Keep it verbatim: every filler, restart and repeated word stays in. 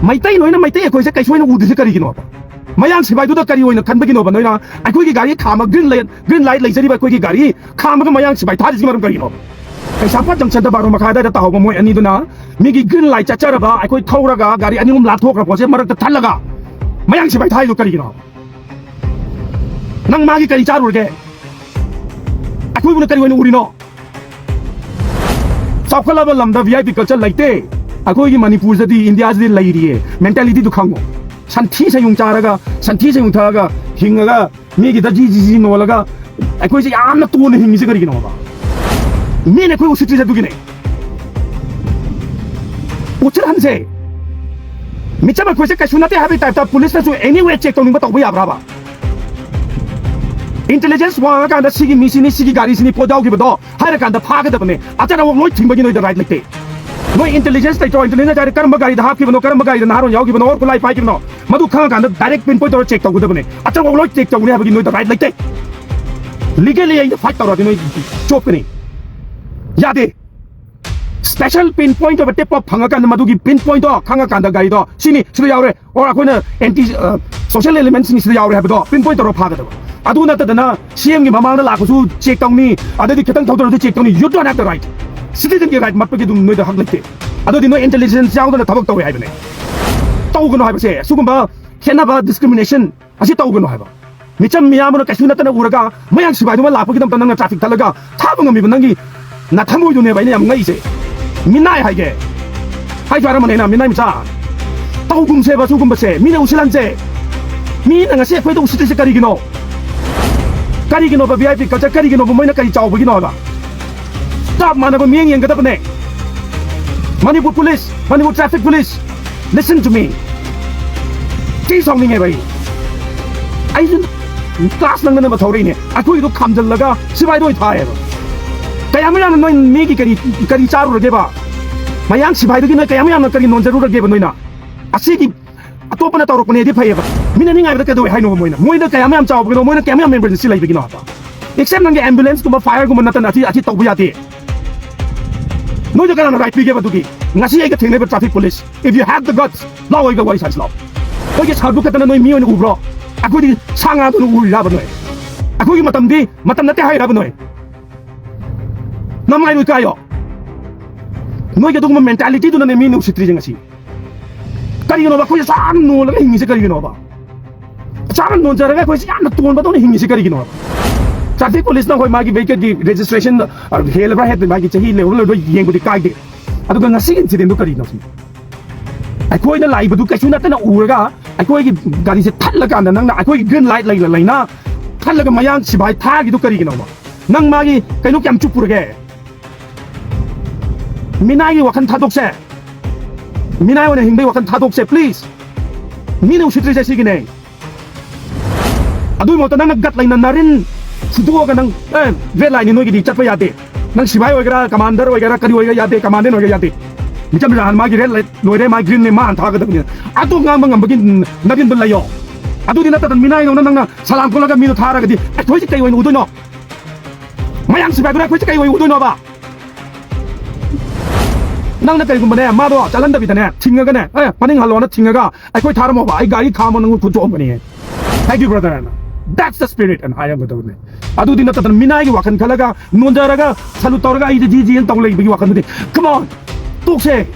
ꯃꯩꯇꯩ ꯅꯣꯏꯅ ꯃꯩꯇꯩ ꯑꯩꯈꯣꯏꯁꯦ ꯀꯩꯁꯨ ꯑꯣꯏꯅ ꯎꯗ꯭ꯔꯤꯁꯦ ꯀꯔꯤꯒꯤꯅꯣꯕ? ꯃꯌꯥꯡ ꯁꯤꯐꯥꯏꯗꯨꯗ ꯀꯔꯤ ꯑꯣꯏꯅ ꯈꯟꯕꯒꯤꯅꯣꯕ ꯅꯣꯏꯅ? ꯑꯩꯈꯣꯏꯒꯤ ꯒꯥꯔꯤ ꯈꯥꯝꯃ, ꯒ꯭ꯔꯤꯟ ꯂꯥꯏꯠ, ꯒ꯭ꯔꯤꯟ ꯂꯥꯏꯠ ꯂꯩꯖꯔꯤꯕ ꯑꯩꯈꯣꯏꯒꯤ ꯒꯥꯔꯤ ꯈꯥꯝꯃꯒ ꯃꯌꯥꯡ ꯁꯤꯐꯥꯏ ꯊꯥꯔꯤꯁꯤꯒꯤ ꯃꯔꯝ ꯀꯔꯤꯒꯤꯅꯣꯕ? ꯀꯩꯁꯥꯝꯄꯥꯠ ꯖꯪꯁꯟꯗ ꯕꯥꯔꯣ ꯃꯈꯥꯏ ꯑꯗꯨꯋꯥꯏꯗ ꯇꯥꯍꯧꯕ ꯃꯣꯏ ꯑꯅꯤꯗꯨꯅ ꯃꯤꯒꯤ ꯒ꯭ꯔꯤꯟ ꯂꯥꯏꯠ ꯆꯠꯆꯔꯕ ꯑꯩꯈꯣꯏ ꯊꯧꯔꯒ ꯒꯥꯔꯤ ꯑꯅꯤ ꯑꯍꯨꯝ ꯂꯥꯟꯊꯣꯛꯈ꯭ꯔ ꯄꯣꯠꯁꯦ ꯃꯔꯛꯇ ꯊꯠꯂꯒ ꯃꯌꯥꯡ ꯁꯤꯐꯥꯏ ꯊꯥꯔꯤꯗꯣ ꯀꯔꯤꯒꯤꯅꯣ? ꯅꯪ ꯃꯥꯒꯤ ꯀꯔꯤ ꯆꯥꯔꯨꯔꯒꯦ? ꯑꯩꯈꯣꯏꯕꯨꯅ ꯀꯔꯤ ꯑꯣꯏꯅ ꯎꯔꯤꯅꯣ? ꯆꯥꯎꯈꯠꯂꯕ ꯂꯝꯗ ꯚꯤ ꯑꯥꯏ ꯄꯤ ꯀꯜꯆꯔ ꯂꯩꯇꯦ꯫ ꯑꯩꯈꯣꯏꯒꯤ ꯃꯅꯤꯄꯨꯔꯗꯗꯤ, ꯏꯟꯗꯤꯌꯥꯁꯤꯗꯤ ꯂꯩꯔꯤꯌꯦ꯫ ꯃꯦꯟꯇꯦꯂꯤꯇꯤꯗꯨ ꯈꯪꯉꯣ꯫ ꯁꯟꯊꯤ ꯁꯟꯌꯨꯡ ꯆꯥꯔꯒ, ꯁꯟꯊꯤ ꯁꯟꯌꯨꯡ ꯊꯛꯑꯒ ꯍꯤꯡꯉꯒ ꯃꯤꯒꯤꯗ ꯖꯤ ꯖꯤ ꯖꯤ ꯅꯣꯜꯂꯒ ꯑꯩꯈꯣꯏꯁꯦ ꯌꯥꯝꯅ ꯇꯣꯟꯅ ꯍꯤꯡꯉꯤꯁꯦ ꯀꯔꯤꯒꯤꯅꯣꯕ? ꯃꯤꯅ ꯑꯩꯈꯣꯏ ꯎꯁꯤꯠꯇ꯭ꯔꯤꯁꯦ ꯑꯗꯨꯒꯤꯅꯦ꯫ ꯎꯁꯤꯠꯍꯟꯁꯦ꯫ ꯃꯤꯆꯝ ꯑꯩꯈꯣꯏꯁꯦ ꯀꯩꯁꯨ ꯅꯠꯇꯦ ꯍꯥꯏꯕꯒꯤ ꯇꯥꯏꯞꯇ ꯄꯨꯂꯤꯁꯅꯁꯨ ꯑꯦꯅꯤꯋꯦ ꯆꯦꯛ ꯇꯧꯅꯤꯡꯕ ꯇꯧꯕ ꯌꯥꯕ꯭ꯔꯥꯕ? ꯏꯟꯇꯦꯂꯤꯖꯦꯟꯁ ꯋꯥꯡꯉꯀꯥꯟꯗ ꯁꯤꯒꯤ ꯃꯤꯁꯤꯅꯤ, ꯁꯤꯒꯤ ꯒꯥꯔꯤꯁꯤꯅꯤ ꯄꯣꯠ ꯌꯥꯎꯈꯤꯕꯗꯣ ꯍꯥꯏꯔꯀꯥꯟꯗ ꯐꯥꯒꯗꯕꯅꯦ꯫ ꯑꯆꯠ ꯑꯋꯣꯛ ꯂꯣꯏ ꯊꯤꯡꯕꯒꯤ ꯅꯣꯏꯗ ꯔꯥꯏꯠ ꯂꯩꯇꯦ꯫ ꯅꯣꯏ ꯏꯟꯇꯦꯂꯤꯖꯦꯟꯁ ꯂꯩꯇ꯭ꯔꯣ? ꯏꯟꯇꯦꯂꯤꯖꯦꯟꯁ ꯍꯥꯏꯔꯦ ꯀꯔꯝꯕ ꯒꯥꯔꯤꯗ ꯍꯥꯞꯈꯤꯕꯅꯣ, ꯀꯔꯝꯕ ꯒꯥꯔꯤꯗ ꯅꯍꯥꯔꯣꯟ ꯌꯥꯎꯈꯤꯕꯅꯣ, ꯑꯣꯔ ꯈꯨꯠꯂꯥꯏ ꯄꯥꯏꯈꯤꯕꯅꯣ, ꯃꯗꯨ ꯈꯪꯉꯀꯥꯟꯗ ꯗꯥꯏꯔꯦꯛ ꯄꯤꯟ ꯄꯣꯏꯟ ꯇꯧꯔ ꯆꯦꯛ ꯇꯧꯒꯗꯕꯅꯦ꯫ ꯑꯆꯠ ꯑꯋꯣꯛ ꯂꯣꯏ ꯆꯦꯛ ꯇꯧꯒꯅꯤ ꯍꯥꯏꯕꯒꯤ ꯅꯣꯏꯗ ꯔꯥꯏꯠ ꯂꯩꯇꯦ꯫ ꯂꯤꯒꯦꯂꯤ ꯑꯩꯅ ꯐꯥꯏꯠ ꯇꯧꯔꯗꯤ ꯅꯣꯏ ꯆꯣꯞꯀꯅꯤ꯫ ꯌꯥꯗꯦ꯫ ꯁ꯭ꯄꯦꯁꯦꯜ ꯄꯤꯟ ꯄꯣꯏꯟꯠ ꯑꯣꯏꯕ ꯇꯤꯞ ꯑꯣꯐ ꯐꯪꯉꯀꯥꯟꯗ ꯃꯗꯨꯒꯤ ꯄꯤꯟ ꯄꯣꯏꯟꯠꯇꯣ ꯈꯪꯉꯀꯥꯟꯗ ꯒꯥꯔꯤꯗꯣ ꯁꯤꯅꯤ, ꯁꯤꯗ ꯌꯥꯎꯔꯦ, ꯑꯣꯔ ꯑꯩꯈꯣꯏꯅ ꯑꯦꯟꯇꯤ ꯁꯣꯁꯤꯌꯦꯜ ꯑꯦꯂꯤꯃꯦꯟꯠꯁꯤꯡ ꯁꯤꯗ ꯌꯥꯎꯔꯦ ꯍꯥꯏꯕꯗꯣ ꯄꯤꯟ ꯄꯣꯏꯟꯠ ꯇꯧꯔ ꯐꯥꯒꯗꯕ꯫ ꯑꯗꯨ ꯅꯠꯇꯗꯅ ꯁꯤ ꯑꯦꯝꯒꯤ ꯃꯃꯥꯡꯗ ꯂꯥꯛꯄꯁꯨ ꯆꯦꯛ ꯇꯧꯅꯤ, ꯑꯗꯩꯗꯤ ꯈꯤꯇꯪ ꯊꯧꯗꯔꯁꯨ ꯆꯦꯛ ꯇꯧꯅꯤ꯫ You don't have the right. ꯁꯤꯇꯤꯖꯟꯒꯤ ꯔꯥꯏꯠ ꯃꯠꯄꯒꯤ ꯑꯗꯨꯝ ꯅꯣꯏꯗ ꯍꯛ ꯂꯩꯇꯦ꯫ ꯑꯗꯨꯗꯤ ꯅꯣꯏ ꯏꯟꯇꯦꯂꯤꯖꯦꯟꯁ ꯌꯥꯎꯗꯅ ꯊꯕꯛ ꯇꯧꯋꯦ ꯍꯥꯏꯕꯅꯦ꯫ ꯇꯧꯒꯅꯨ ꯍꯥꯏꯕꯁꯦ, ꯁꯤꯒꯨꯝꯕ ꯈꯦꯠꯅꯕ, ꯗꯤꯁꯀ꯭ꯔꯤꯃꯤꯅꯦꯁꯟ ꯑꯁꯤ ꯇꯧꯒꯅꯨ ꯍꯥꯏꯕ꯫ ꯃꯤꯆꯝ ꯃꯤꯌꯥꯝ ꯑꯃꯅ ꯀꯩꯁꯨ ꯅꯠꯇꯅ ꯎꯔꯒ ꯃꯌꯥꯡ ꯁꯤꯐꯥꯏꯗꯨꯃ ꯂꯥꯛꯄꯒꯤꯗꯃꯛꯇ ꯅꯪꯅ ꯇ꯭ꯔꯥꯐꯤꯛ ꯊꯠꯂꯒ ꯊꯥꯕ ꯉꯝꯃꯤꯕ ꯅꯪꯒꯤ ꯅꯊꯃꯣꯏꯗꯨꯅꯦꯕ ꯑꯩꯅ ꯌꯥꯝ ꯉꯛꯏꯁꯦ꯫ ꯃꯤꯅꯥꯏ ꯍꯥꯏꯒꯦ꯫ ꯍꯥꯏꯁꯨ ꯍꯥꯏꯔꯝꯕꯅꯦ ꯑꯩꯅ, ꯃꯤꯅꯥꯏ ꯃꯆꯥ꯫ ꯇꯧꯒꯨꯝꯁꯦꯕ ꯁꯤꯒꯨꯝꯕꯁꯦ, ꯃꯤꯅ ꯎꯁꯤꯜꯍꯟꯁꯦ꯫ ꯃꯤꯅ ꯉꯁꯤ ꯑꯩꯈꯣꯏꯗ ꯎꯁꯤꯠꯇ꯭ꯔꯤꯁꯦ ꯀꯔꯤꯒꯤꯅꯣ? ꯀꯔꯤꯒꯤꯅꯣꯕ ꯚꯤ ꯑꯥꯏ ꯄꯤ ꯀꯜꯆꯔ? ꯀꯔꯤꯒꯤꯅꯣꯕ? ꯃꯣꯏꯅ ꯀꯔꯤ ꯆꯥꯎꯕꯒꯤꯅꯣ ꯍꯥꯏꯕ? ꯆꯞ ꯃꯥꯟꯅꯕ ꯃꯤꯠꯌꯦꯡ ꯌꯦꯡꯒꯗꯕꯅꯦ꯫ Manipur police, Manipur traffic police, listen to me. ꯊꯤ ꯁꯥꯎꯅꯤꯡꯉꯦꯕ ꯑꯩ꯫ ꯑꯩꯁꯨ ꯀ꯭ꯂꯥꯁ ꯅꯪꯅꯅꯕ ꯊꯧꯔꯛꯏꯅꯦ꯫ ꯑꯩꯈꯣꯏꯒꯤꯗꯣ ꯈꯥꯝꯖꯜꯂꯒ ꯁꯤꯐꯥꯏꯗ ꯑꯣꯏ ꯊꯥꯏꯌꯦꯕ꯫ ꯀꯌꯥꯃꯨꯛ ꯌꯥꯝꯅ ꯅꯣꯏ ꯃꯤꯒꯤ ꯀꯔꯤ, ꯀꯔꯤ ꯆꯥꯔꯨꯔꯒꯦꯕ? ꯃꯌꯥꯡ ꯁꯤꯐꯥꯏꯗꯒꯤ ꯅꯣꯏ ꯀꯌꯥꯃꯨꯛ ꯌꯥꯝꯅ ꯀꯔꯤ ꯅꯣꯟꯖꯔꯨꯔꯒꯦꯕ ꯅꯣꯏꯅ? ꯑꯁꯤꯒꯤ ꯑꯇꯣꯞꯄꯅ ꯇꯧꯔꯛꯄꯅꯦꯗꯤ ꯐꯩꯌꯦꯕ꯫ ꯃꯤꯅ ꯅꯤꯡꯉꯥꯏꯕꯗ ꯀꯩꯗꯧꯋꯦ ꯍꯥꯏꯅꯣꯕ ꯃꯣꯏꯅ? ꯃꯣꯏꯅ ꯀꯌꯥꯃꯨꯛ ꯌꯥꯝ ꯆꯥꯎꯕꯒꯤꯅꯣ? ꯃꯣꯏꯅ ꯀꯌꯥꯃꯨꯛ ꯌꯥꯝ ꯏꯃꯔꯖꯦꯟꯁꯤ ꯂꯩꯕꯒꯤꯅꯣ ꯍꯥꯏꯕ? ꯑꯦꯛꯁꯦꯞ ꯅꯪꯒꯤ ꯑꯦꯝꯕꯨꯂꯦꯟꯁꯀꯨꯝꯕ, ꯐꯥꯌꯔꯒꯨꯝꯕ ꯅꯠꯇꯅ ꯑꯁꯤ, ꯑꯁꯤ ꯇꯧꯕ ꯌꯥꯗꯦ꯫ ꯅꯣꯏꯗ ꯀꯅꯥꯅ ꯔꯥꯏꯠ ꯄꯤꯒꯦꯕ ꯑꯗꯨꯒꯤ? ꯉꯁꯤ ꯑꯩꯒ ꯊꯦꯡꯅꯕ traffic police, if you have the guts, ꯂꯥꯛꯑꯣ, ꯑꯩꯒ ꯋꯥꯔꯤ ꯁꯥꯁꯤ ꯂꯥꯛꯑꯣ꯫ ꯑꯩꯈꯣꯏꯒꯤ ꯁꯔꯨꯛ ꯈꯛꯇꯅ ꯅꯣꯏ ꯃꯤ ꯑꯣꯏꯅ ꯎꯕ꯭ꯔꯣ? ꯑꯩꯈꯣꯏꯗꯤ ꯁꯥ ꯉꯥꯗꯨꯅ ꯎꯔꯤꯔꯕ ꯅꯣꯏ? ꯑꯩꯈꯣꯏꯒꯤ ꯃꯇꯝꯗꯤ ꯃꯇꯝ ꯅꯠꯇꯦ ꯍꯥꯏꯔꯕ ꯅꯣꯏ? ꯅꯃꯥꯏ ꯂꯣꯏ ꯀꯥꯏꯌꯣ꯫ ꯅꯣꯏꯒꯤ ꯑꯗꯨꯒꯨꯝꯕ ꯃꯦꯟꯇꯥꯂꯤꯇꯤꯗꯨꯅꯅꯦ ꯃꯤꯅ ꯎꯁꯤꯠꯇ꯭ꯔꯤꯁꯦ ꯉꯁꯤ꯫ ꯀꯔꯤꯒꯤꯅꯣꯕ ꯑꯩꯈꯣꯏꯁꯦ ꯆꯥꯅ ꯅꯣꯜꯂꯒ ꯍꯤꯡꯉꯤꯁꯦ ꯀꯔꯤꯒꯤꯅꯣꯕ? ꯆꯥꯅ ꯅꯣꯟꯖꯔꯒ ꯑꯩꯈꯣꯏꯁꯦ ꯌꯥꯝꯅ ꯇꯣꯟꯕꯗꯧꯅ ꯍꯤꯡꯉꯤꯁꯦ ꯀꯔꯤꯒꯤꯅꯣꯕ? ꯇ꯭ꯔꯥꯐꯤꯛ ꯄꯨꯂꯤꯁꯅ ꯍꯣꯏ ꯃꯥꯒꯤ ꯚꯦꯍꯤꯀꯜꯒꯤ ꯔꯦꯖꯤꯁꯇ꯭ꯔꯦꯁꯟ ꯍꯦꯜꯂꯕ꯭ꯔꯥ ꯍꯦꯟꯕ ꯃꯥꯒꯤ ꯆꯍꯤ ꯂꯩꯔꯕ꯭ꯔꯥ ꯂꯣꯏ ꯌꯦꯡꯕꯗꯤ ꯀꯥꯏꯗꯦ꯫ ꯑꯗꯨꯒ ꯉꯁꯤꯒꯤ ꯏꯟꯁꯤꯗꯦꯟꯗꯨ ꯀꯔꯤꯅꯣ ꯁꯤꯅꯤ? ꯑꯩꯈꯣꯏꯅ ꯂꯥꯛꯏꯕꯗꯨ ꯀꯩꯁꯨ ꯅꯠꯇꯅ ꯎꯔꯒ ꯑꯩꯈꯣꯏꯒꯤ ꯒꯥꯔꯤꯁꯦ ꯊꯠꯂꯀꯥꯟꯗ ꯅꯪꯅ ꯑꯩꯈꯣꯏꯒꯤ ꯒ꯭ꯔꯤꯟ ꯂꯥꯏꯠ ꯂꯩꯅ ꯂꯩꯅ ꯊꯠꯂꯒ ꯃꯌꯥꯡ ꯁꯤꯐꯥꯏ ꯊꯥꯔꯤꯗꯨ ꯀꯔꯤꯒꯤꯅꯣꯕ? ꯅꯪ ꯃꯥꯒꯤ ꯀꯩꯅꯣ ꯀꯌꯥꯝ ꯆꯨꯞꯄꯨꯔꯒꯦ? ꯃꯤꯅꯥꯏꯒꯤ ꯋꯥꯈꯜ ꯊꯥꯗꯣꯛꯁꯦ꯫ ꯃꯤꯅꯥꯏ ꯑꯣꯏꯅ ꯍꯤꯡꯕꯒꯤ ꯋꯥꯈꯜ ꯊꯥꯗꯣꯛꯁꯦ, ꯄ꯭ꯂꯤꯖ꯫ ꯃꯤꯅ ꯎꯁꯤꯠꯇ꯭ꯔꯤꯁꯦ ꯁꯤꯒꯤꯅꯦ꯫ ꯑꯗꯨꯒꯤ ꯃꯍꯨꯠꯇ ꯅꯪꯅ ꯒꯠ ꯂꯩꯅ ꯅꯥꯔꯤꯟ ꯐꯨꯗꯣꯛꯑꯒ ꯅꯪ, ꯑꯦ, ꯔꯦꯗ ꯂꯥꯏꯠꯅꯤ ꯅꯣꯏꯒꯤꯗꯤ, ꯆꯠꯄ ꯌꯥꯗꯦ꯫ ꯅꯪ ꯁꯤꯐꯥꯏ ꯑꯣꯏꯒꯦꯔꯥ, ꯀꯃꯥꯟꯗꯔ ꯑꯣꯏꯒꯦꯔꯥ, ꯀꯔꯤ ꯑꯣꯏꯒꯦꯔꯥ ꯌꯥꯗꯦ, ꯀꯃꯥꯟꯗꯦꯟ ꯑꯣꯏꯒꯦꯔꯥ ꯌꯥꯗꯦ꯫ ꯃꯤꯆꯝ ꯔꯍꯥꯟ ꯃꯥꯒꯤ ꯔꯦꯗ ꯂꯥꯏꯠ ꯂꯣꯏꯔꯦ, ꯃꯥꯒꯤ ꯒ꯭ꯔꯤꯟꯅꯦ, ꯃꯥ ꯍꯥꯟꯅ ꯊꯥꯒꯗꯕꯅꯤ꯫ ꯑꯗꯨ ꯉꯥꯡꯕ ꯉꯝꯕꯒꯤ ꯅꯥꯔꯤꯟꯗꯣ ꯂꯩꯌꯣ꯫ ꯑꯗꯨꯗꯤ ꯅꯠꯇꯗꯅ ꯃꯤꯅꯥꯏꯗꯧꯅ ꯅꯪꯅ ꯁꯂꯥꯝ ꯀꯣꯠꯂꯒ ꯃꯤꯗꯣ ꯊꯥꯔꯒꯗꯤ ꯑꯩꯈꯣꯏꯁꯦ ꯀꯩ ꯑꯣꯏꯅ ꯎꯗꯣꯏꯅꯣ? ꯃꯌꯥꯡ ꯁꯤꯐꯥꯏꯗꯨꯅ ꯑꯩꯈꯣꯏꯁꯦ ꯀꯩ ꯑꯣꯏꯅ ꯎꯗꯣꯏꯅꯣꯕ? ꯅꯪꯅ ꯀꯔꯤꯒꯨꯝꯕꯅꯦ, ꯃꯥꯗꯣ ꯆꯠꯍꯟꯗꯕꯤꯗꯅꯦ, ꯊꯤꯡꯉꯒꯅꯦ, "ꯑꯦ, ꯃꯅꯤꯡ ꯍꯜꯂꯣꯅ" ꯊꯤꯡꯉꯒ ꯑꯩꯈꯣꯏ ꯊꯥꯔꯝꯃꯣꯕ, "ꯑꯩ ꯒꯥꯔꯤ ꯈꯥꯝꯃꯣ, ꯅꯪ ꯈꯨꯠ ꯆꯣꯛꯑꯝꯒꯅꯤ꯫ Thank you, brother" ꯍꯥꯏꯅ꯫ That's the spirit and ꯍꯥꯏꯔꯝꯒꯗꯕꯅꯦ꯫ ꯑꯗꯨꯗꯤ ꯅꯠꯇꯗꯅ ꯃꯤꯅꯥꯏꯒꯤ ꯋꯥꯈꯜ ꯈꯜꯂꯒ, ꯅꯣꯟꯖꯔꯒ, ꯁꯂꯨꯠ ꯇꯧꯔꯒ ꯑꯩꯗꯤ ꯖꯤ ꯖꯤ ꯑꯅ ꯇꯧ ꯂꯩꯕꯒꯤ ꯋꯥꯈꯜꯗꯨꯗꯤ, come on, ꯇꯣꯛꯁꯦ꯫